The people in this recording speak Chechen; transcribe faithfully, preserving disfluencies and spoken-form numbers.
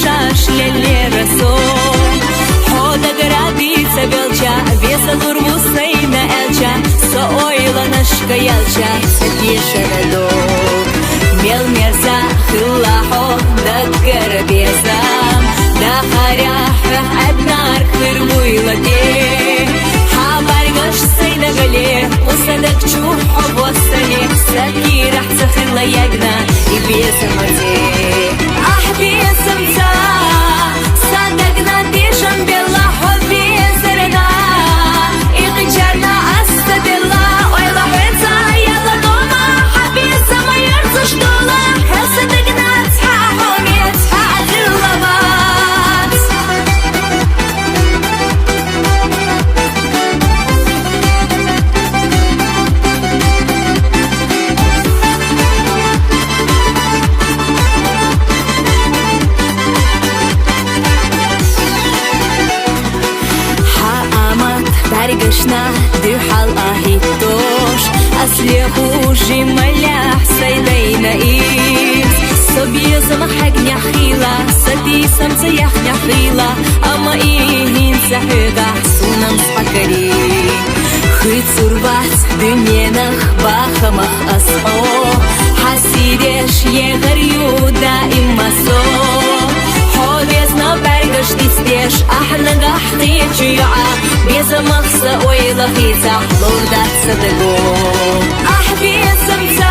Аш лелера со, хьо дагара дица белча, веза лур ву сайна элча, со ойланашка ялча, са дешара дог. Мел мерза хилла хьо дагара безам, дахаря хьох аднар кхир вуйла де. Хьа баргаш сайна гале, усадак чу хьо боссале, са кирах цахирла ягна, и безамазе. Ахь безамца, са дагна дешан белла хьо безарна. Ихчарна ас са делла, ойла хьоца яла дома, хьа безама ярцуш дола, хьа са дагна цхьа хьо мецхьа дилла вац. Хьа амат бӀаргашна дуьхьал ахӀиттош, асле хужи малахь сайдайна из. Со безама хьегнехила, са дисамца яхнехила, амма и хӀинца хьоьгахь сунам схьакари. Хуьцур вац дуьненах бахамах ас хьо, хьа сийдеш егӀар ю даим масо. Хьо везна бӀаргаш дицдеш, ахь нагахь кхечу йоӀа, безамах са ойла хийцахь лур дац са даго. Ахь безамца,